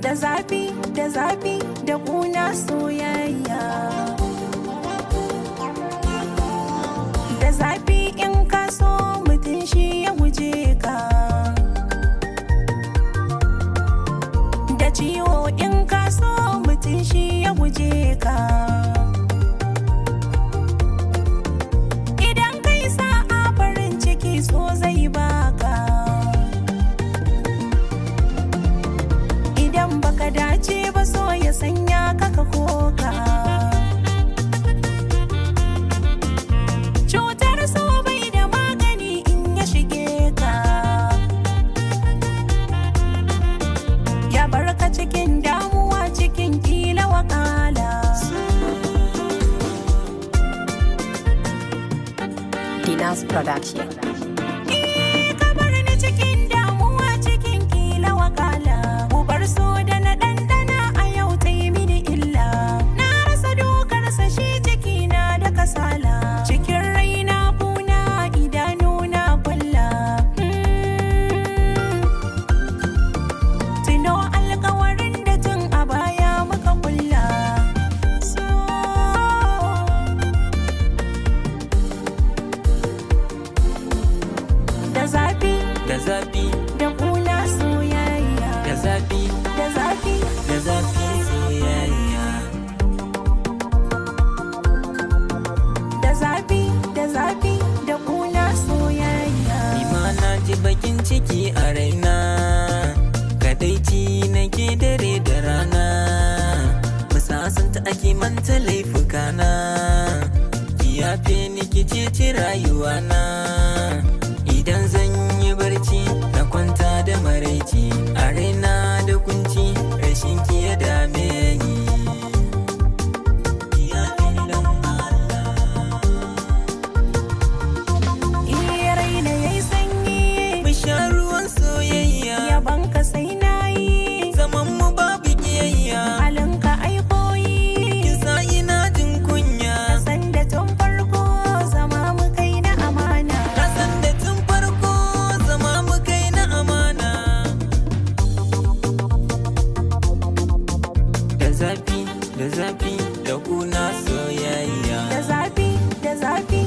Da zafi, da zafi, da kuna soyayya. Da zafi in ka so mutum shi ya guje ka. Da ciwo in ka so mutum shi ya guje ka. Idan kai sa'a farin ciki so zai baka. Idan baka dace ba so ya sanya ka ka koka. Cutar so bai da magani in ya shige ka. Ya barka cikin damuwa cikin kila wakala. Dinas Production. Ka bar ni cikin damuwa cikin kila wakala. Gubar so da na ɗanɗana a yau ta yi mini illa. Na rasa dokarsa shi cikina da kasala. Cikin raina kuna idanuna kwalla. Tuno alkawarin da tun a baya muka kulla. So da zafi, Da zafi, da kuna soyayya. Da zafi, Da zafi, da zafi soyayya. Da zafi, da zafi, da kuna soyayya. Ni ma na ji bakin ciki a raina, kadaici nake dare da rana. Musasanta ake manta laifukana, ki yafe ni ki ceci rayuwana. Idan zan yi barci na kwanta da maraici, a raina da kunci rashin ki ya dame ni. Ki yafe ni don Allah. Iya raina yayi sanyi, Mu sha ruwan soyayya, yabanka sai nayi. Zaman mu babu kiyayya. Halinka ai koyi, Kin sa ina jin kunya. San da tun farko zama mu kai na amana. Na san da tun farko zama mu kai na amana. Da zafi, da zafi, da kuna soyayya. Da zafi, da zafi,